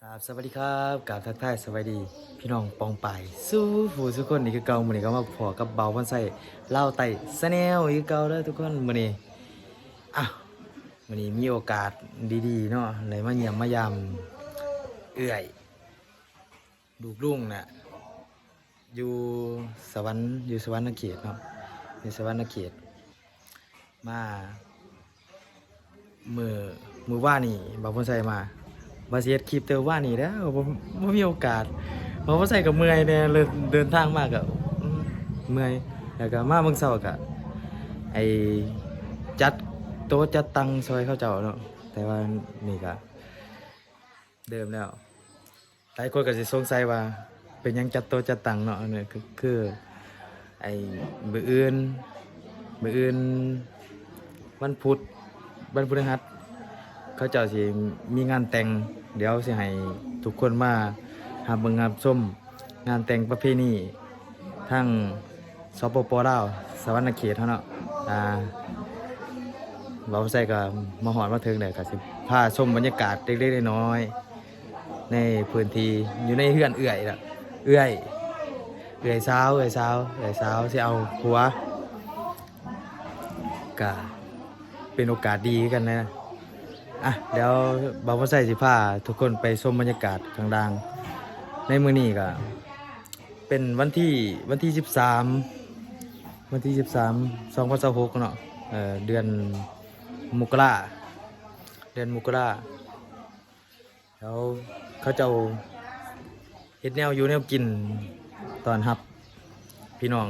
ครับ สวัสดีครับ กราบทักทายสวัสดีพี่น้องปองปายสู่ผู้สู่คนอีกคือเก่า มื้อนี้ก็มาพ้อกับบ่าวพรชัยลาวใต้ Channel อีกคือเก่าเด้อทุกคน มื้อนี้ อ่ะ มื้อนี้มีโอกาสดีๆ เนาะ ได้มาเยี่ยมมายามเอื้อย ลูกลุงน่ะ อยู่สะหวัน อยู่สะหวันนเขตเนาะ อยู่สะหวันนเขต มา มื้อ มื้อวานนี้บ่าวพรชัยมา ว่าสิเฮ็ดคลิปแต่วานนี้แล้ว บ่ บ่มีโอกาส บ่าวพรชัยก็เมื่อยแหน่ เดิน เดินทางมาก็ อืม เมื่อย แล้วก็มามื้อเช้าก็ ไอ้ จัดโต๊ะจัดตังซอยเขาเจ้าเนาะ แต่ว่านี่ก็ เริ่มแล้ว หลายคนก็สิสงสัยว่าเป็นหยังจัดโต๊ะจัดตังเนาะ อันนี้คือ คือ ไอ้ มื้ออื่น มื้ออื่นวันพุธ วันพฤหัส เขาเจ้าสิมีงานแต่ง เดี๋ยวสิให้ทุกคนมารับเบิ่งรับชมงานแต่งประเพณี ทาง สปป ลาว สะหวันนเขตเฮาเนาะ ອ່າ ເວົ້າໃສ່ກໍມາຮອດມາເຖິງແລ້ວ ກໍຊິພາຊົມບັນຍາກາດເລັກໆນ້ອຍໆ ໃນພື້ນທີ່ ຢູ່ໃນເຮືອນເອື້ອຍລະ ເອື້ອຍ ເອື້ອຍສາວ ເອື້ອຍສາວ ເອື້ອຍສາວຊິເອົາຜົວ ກະເປັນໂອກາດດີຄືກັນນະ. ອ່ະ ດຽວບ່າວພອນໄຊຊິພາທຸກຄົນໄປຊົມບັນຍາກາດຂ້າງລ່າງ ໃນມື້ນີ້ກະ ເປັນວັນທີ ວັນທີສິບສາມ ວັນທີສິບສາມ ສອງພັນຊາວຫົກເນາະ ເອີ ເດືອນມົກກະລາ ເດືອນມົກກະລາ ແລ້ວເຂົາເຈົ້າເຮັດແນວຢູ່ແນວກິນຕ້ອນຮັບພີ່ນ້ອງ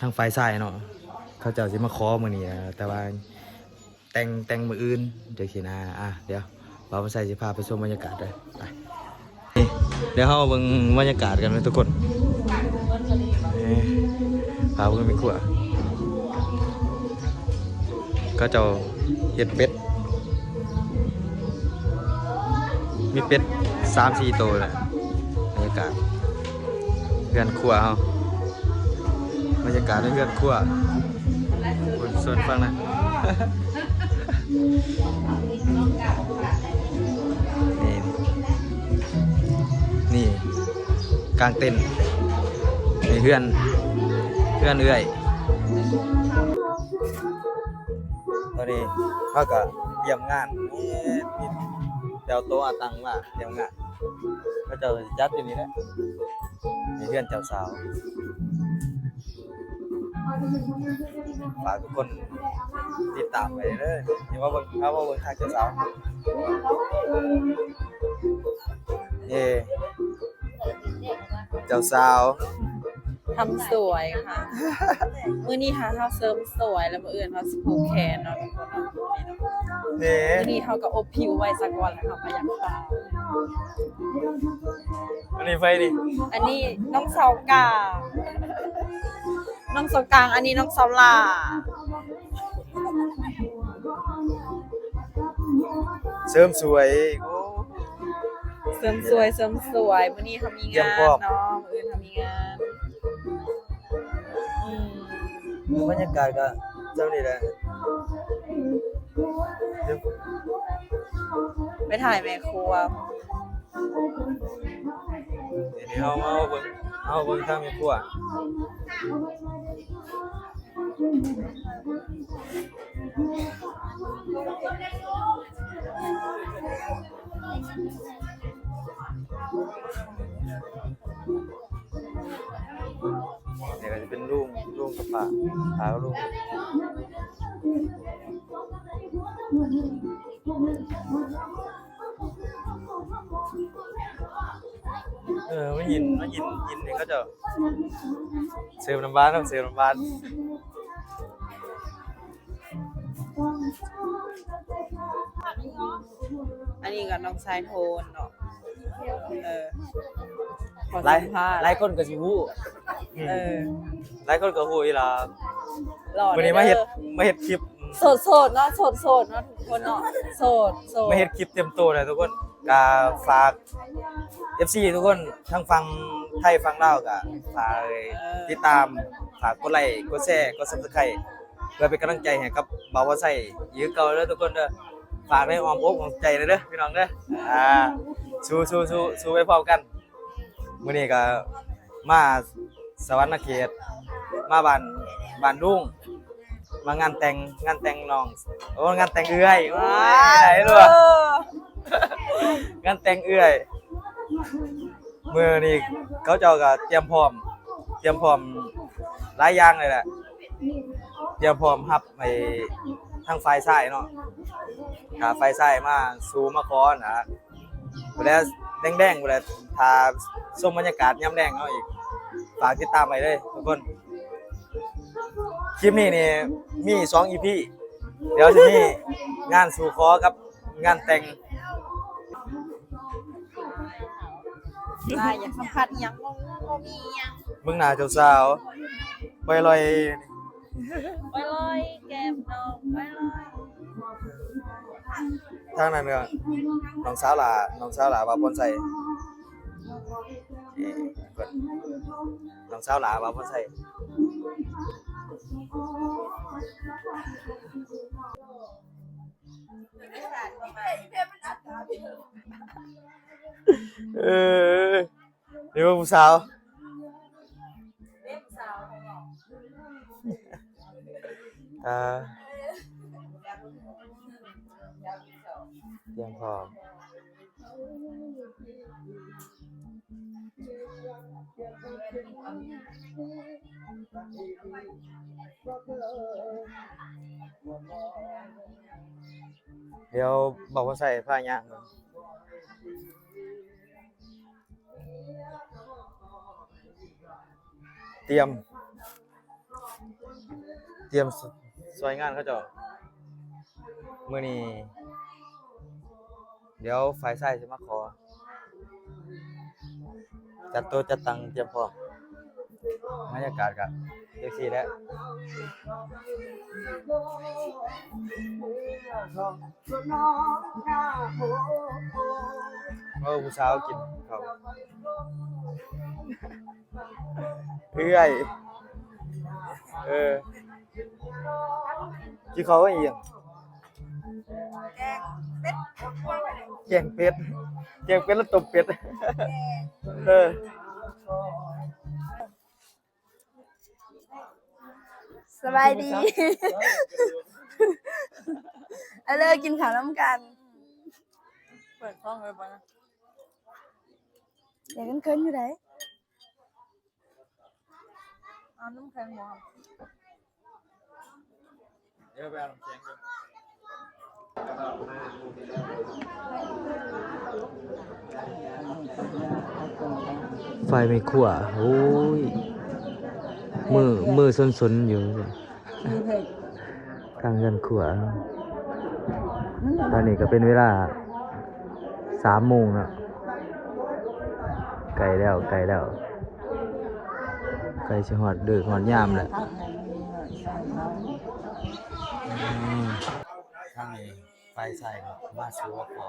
ທາງຝ່າຍຊາຍເນາະ ເຂົາເຈົ້າຊິມາຂໍມື້ນີ້ນະ ແຕ່ວ່າ ແຕ່ງ ແຕ່ງມື້ອື່ນຈັ່ງຊີ້ນະ. ອ່ະ ດຽວບ່າວພອນໄຊຊິພາໄປຊົມບັນຍາກາດເດີ ໄປ ນີ້ ດຽວເຮົາເບິ່ງບັນຍາກາດກັນເດີທຸກຄົນ ນີ້ ພາເບິ່ງແມ່ຄົວ ເຂົາເຈົ້າເຮັດເປັດ ມີເປັດສາມສີ່ໂຕແຫຼະ. ບັນຍາກາດເຮືອນຄົວເຮົາ ບັນຍາກາດໃນເຮືອນຄົວ ເບິ່ງສ່ວນຝັ່ງນັ້ນ ນີ້ ນີ້ກາງເຕັນໃນເຮືອນ ເຮືອນເອື້ອຍ. ຕອນນີ້ເຮົາກໍຕຽມງານ ມີແຕ່ໂຕະເອົາຕັ່ງມາຕຽມງານ ເຂົາເຈົ້າຊິຈັດຢູ່ນີ້ແຫຼະ ໃນເຮືອນເຈົ້າສາວ. ຝາກທຸກຄົນຕິດຕາມໄວ້ເດີ ດຽວມາເບິ່ງ ເຮົາມາເບິ່ງທາງເຈົ້າສາວ ເອີ ເຈົ້າສາວ ທຳສວຍຄ່ະ ມື້ນີ້ຫາເຮົາເສີມສວຍ ແລ້ວມື້ອື່ນເຮົາຊິຜູກແຂນເນາະ ເນ ມື້ນີ້ເຮົາກໍອົບຜິວໄວ້ສາກ່ອນ ແລ້ວເຮົາກໍຢາກພາ ອັນນີ້ໃຜນີ້? ອັນນີ້ນ້ອງເສົາກາງ ນ້ອງເສົາກາງ ອັນນີ້ນ້ອງເສົາຫຼ້າ ເສີມສວຍ ໂອ້ ເສີມສວຍ ເສີມສວຍ ມື້ນີ້ເຮົາມີງານເນາະ ມື້ອື່ນເຮົາມີງານ ອືມ ບັນຍາກາດກໍຊ່ຳນີ້ແຫຼະ ໄປຖ່າຍແມ່ຄົວ. ນີ້ເຮົາມາເບິ່ງ ເຮົາເບິ່ງທາງແມ່ຄົວ ນີ້ກໍຈະເປັນໂຮງ ໂຮງກັບຜ້າ ຜ້າກັບໂຮງ. ເອີ ມັນຫີນ ມັນຫີນ ຫີນນີ້ເຂົາເຈົ້າເສີມນ້ຳຫວານເນາະ ເສີມນ້ຳຫວານ. ອັນນີ້ກໍນ້ອງຊາຍໂທນເນາະ ເອີ ຂໍສຳພາດ ຫຼາຍຄົນກໍຊິຮູ້ ເອີ ຫຼາຍຄົນກໍຮູ້ຢູ່ລະ ມື້ນີ້ມາເຮັດ ມາເຮັດຄລິບ ໂສດໆເນາະ ໂສດໆເນາະ ທຸກຄົນເນາະ ໂສດໆ ມາເຮັດຄລິບເຕັມໂຕແລ້ວທຸກຄົນ ກະຝາກເອັຟຊີທຸກຄົນ ທັງຝັ່ງໄທຝັ່ງລາວ ກະຝາກຕິດຕາມ ຝາກກົດໄລ ກົດແຊ ກົດຊັບສະໄຄຣບ໌ ເພື່ອເປັນກຳລັງໃຈໃຫ້ກັບບ່າວພອນໄຊອີກຄືເກົ່າເດີທຸກຄົນເດີ ຝາກໃນອ້ອມອົກອ້ອມໃຈເດີພີ່ນ້ອງເດີ ອ່າ ສູ້ໆໆ ສູ້ໄປພ້ອມກັນ. ມື້ນີ້ກໍມາສະຫວັນນະເຂດ ມາບ້ານ ບ້ານລຸງ ມາງານແຕ່ງ ງານແຕ່ງນ້ອງ ໂອ້ ງານແຕ່ງເອື້ອຍ ວ້າຍ ໄດ້ເລີຍ ເອີ ງານແຕ່ງເອື້ອຍ. ມື້ນີ້ເຂົາເຈົ້າກໍຕຽມພ້ອມ ຕຽມພ້ອມຫຼາຍຢ່າງເລີຍແຫຼະ ຕຽມພ້ອມຮັບໃຫ້ທາງຝ່າຍຊາຍເນາະ ຖ້າຝ່າຍຊາຍມາສູ່ມາຂໍນະ ພຸ້ນແຫຼະ ແດງໆ ພຸ້ນແຫຼະ ຖ້າຊົມບັນຍາກາດຍາມແລງເຮົາອີກ ຝາກຕິດຕາມໄວ້ເລີຍທຸກຄົນ. ຄລິບນີ້ນີ້ມີສອງອີພີ ດຽວຊິມີງານສູ່ຂໍກັບງານແຕ່ງ. ຫຼາຍ ຢາກສຳພາດອີ່ຫຍັງ ບໍ່ ບໍ່ມີອີ່ຫຍັງ. ເບິ່ງໜ້າເຈົ້າສາວ ໄປລອຍ ໄປລອຍ ແກ້ມນ້ອງໄປລອຍ. ທາງນັ້ນກໍນ້ອງສາວຫຼ້າ ນ້ອງສາວຫຼ້າບ່າວພອນໄຊ ເອີ ເພິ່ນ ນ້ອງສາວຫຼ້າບ່າວພອນໄຊ. ເອີ ນີ້ວ່າຜູ້ສາວ ອ່າ ຕຽມພ້ອມ. ດຽວບ່າວພອນໄຊພາຍ່າງເບິ່ງ ຕຽມ ຕຽມ ຊ- ຊ່ວຍງານເຂົາເຈົ້າ. ມື້ນີ້ດຽວຝ່າຍຊາຍຊິມາຂໍ ຈັດໂຕະຈັດຕັ່ງຕຽມພ້ອມ ບັນຍາກາດກະຈັ່ງຊີ້ແຫຼະ. ເອີ ຜູ້ສາວກິນເຂົ້າ ເອື້ອຍ ເອີ ກິນເຂົ້າກັບອີ່ຫຍັງ? ແກງເປັດ ແກງເປັດ ແກງເປັດ ແລ້ວຕົ້ມເປັດ ເອີ. ສະບາຍດີ ມາເດີ ກິນເຂົ້ານຳກັນ. ເປີດທ້ອງເລີຍບໍ່ນະ? ຢາກເຂີນໆຢູ່ໃດ. ເອົານ້ຳແຂງບໍ່? ຝ່າຍແມ່ຄົວ ໂອ້ຍ ມື ມືສົນໆຢູ່ ທາງເຮືອນຄົວ. ຕອນນີ້ກໍເປັນເວລາສາມໂມງແລ້ວ ໃກ້ແລ້ວ ໃກ້ແລ້ວ ໃກ້ຊິຮອດເລີກຮອດຍາມແລ້ວ. ອືມ ທາງນີ້ຝ່າຍຊາຍມາສູ່ຂໍ.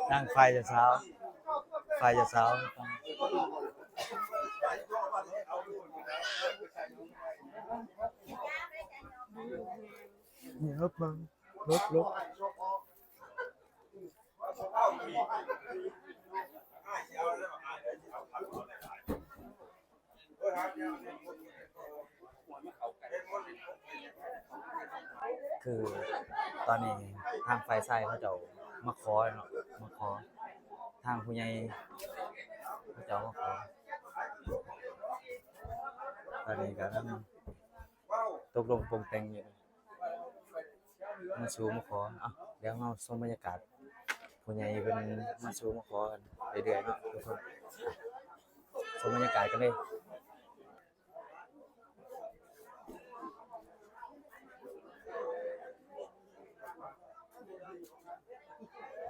ທາງຝ່າຍເຈົ້າສາວ ຝ່າຍເຈົ້າສາວ ນີ້ ລົບເບິ່ງ ລົບ ລົບ. ຄືຕອນນີ້ທາງຝ່າຍຊາຍເຂົາເຈົ້າມາຂໍແລ້ວເນາະ ມາຂໍ ທາງຜູ້ໃຫຍ່ເຂົາເຈົ້າມາຂໍ. ຕອນນີ້ກຳລັງຕົກລົງປົງແຕ່ງຢູ່. ມາສູ່ມາຂໍ ເອົ້າ ດຽວເຮົາຊົມບັນຍາກາດ ຜູ້ໃຫຍ່ເພິ່ນມາສູ່ມາຂໍກັນເລື້ອຍໆເນາະທຸກຄົນ ຊົມບັນຍາກາດກັນເລີຍ. ເ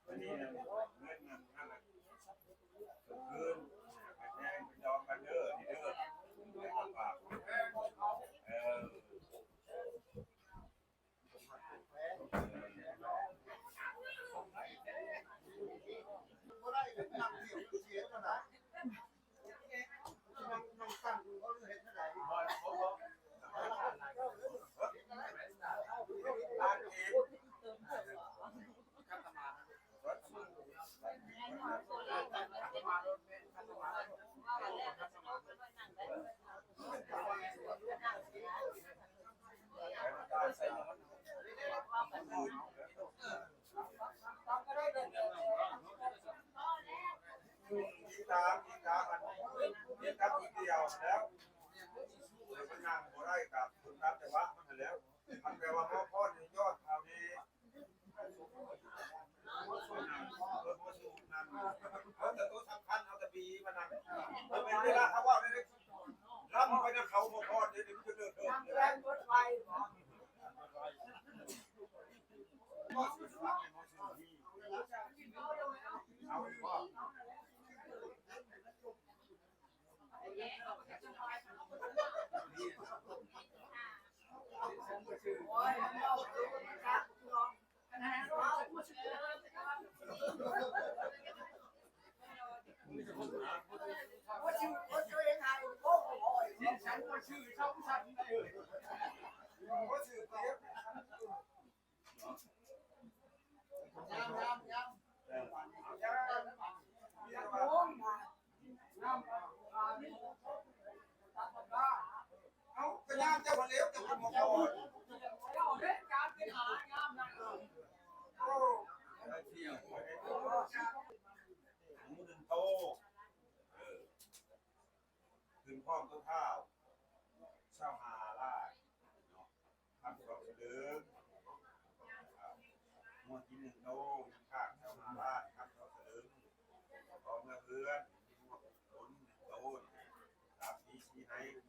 ອັນນີ້ນະ ເງິນນັ້ນ ນັ້ນນະ ຄືນ ໄປແຈ້ງໄປຈອງກັນເດີ ນີ້ເດີ ແລ້ວກໍຝາກ ເອີ. ຂຶ້ນພ້ອມໂຕທ້າວ ຊາວຫ້າລ້ານເນາະ ຄຳສອງສະເຫຼີງ. ງົວກິນໜຶ່ງໂຕ ເງິນຄ້າງຊາວຫ້າລ້ານ ຄຳສອງສະເຫຼີງ. ຂໍເມືອເຮືອນ ງົວຂົນໜຶ່ງໂຕ ຕາມທີ່ຊີ້ໃຫ້. ເພື່ອ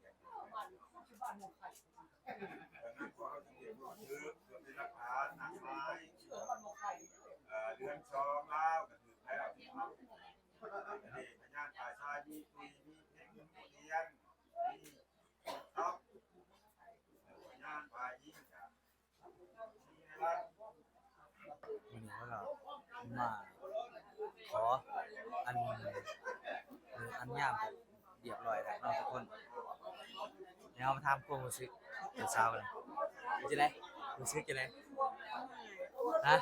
ເປັນຫຼັກຖານນຳໝາຍ ເອີ ເດືອນສອງລາວກໍຖືກແລ້ວ. ນີ້ພະຍານຝ່າຍຊາຍມີຕຸ້ຍ ມີເພັງ ມີລຽນ ມີຕັອບ ພະຍານຝ່າຍຍິງກະມີໃນລັດ. ມື້ນີ້ເຮົາກໍມາຂໍອັນ ອະນຸຍາດ ຮຽບຮ້ອຍແລ້ວເນາະທຸກຄົນ. ດຽວເຮົາມາຖາມຄວາມຮູ້ສຶກເຈົ້າສາວກັນ ເປັນຈັ່ງໃດ? ຮູ້ສຶກຈັ່ງໃດ? ຮະ?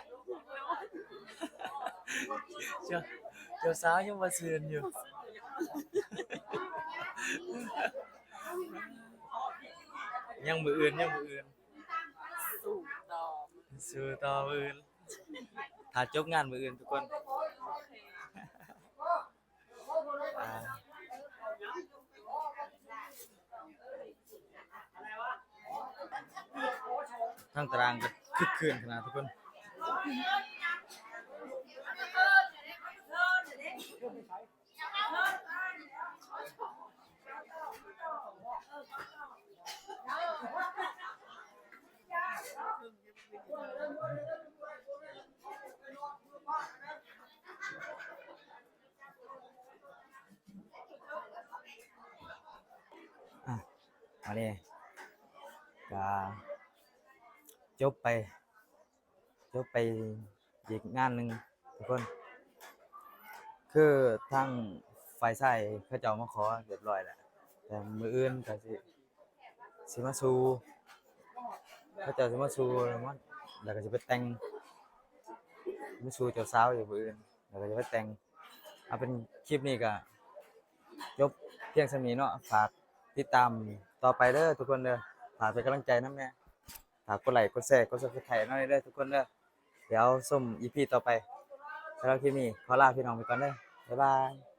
ເຈົ້າ ເຈົ້າສາວຍັງບໍ່ຊື່ນຢູ່. ຍັງມື້ອື່ນ ຍັງມື້ອື່ນ. ສູ້ຕໍ່ ສູ້ຕໍ່ມື້ອື່ນ. ຖ້າຈົບງານມື້ອື່ນທຸກຄົນ. ອ່າ ເ ທາງຕະລາງກໍຄຶກຄື້ນຂະໜາດທຸກຄົນ. ອ່ະ ອັນນີ້ກະຈົບໄປ ຈົບໄປອີກງານໜຶ່ງທຸກຄົນ. ຄືທາງຝ່າຍຊາຍເຂົາເຈົ້າມາຂໍຮຽບຮ້ອຍແລ້ວ ແຕ່ມື້ອື່ນກໍຊິ ຊິມາສູ່ ເຂົາເຈົ້າຊິມາສູ່ ແລ້ວກໍຊິໄປແຕ່ງ ມາສູ່ເຈົ້າສາວຢູ່ມື້ອື່ນ ແລ້ວກໍຊິໄປແຕ່ງ. ເອົາເປັນຄລິບນີ້ກໍຈົບພຽງສ່ຳນີ້ເນາະ. ຝາກຕິດຕາມຕໍ່ໄປເດີທຸກຄົນເດີ. ຝາກເປັນກຳລັງໃຈນຳແດ່. ຝາກກົດໄລ້ ກົດແຊ ກົດ Subscribe ໃຫ້ເຮົາແດ່ເດີທຸກຄົນເດີ. ດຽວຊົມອີພີຕໍ່ໄປ. ສຳລັບຄລິບນີ້ຂໍລາພີ່ນ້ອງໄປກ່ອນເດີ. ບາຍບາຍ.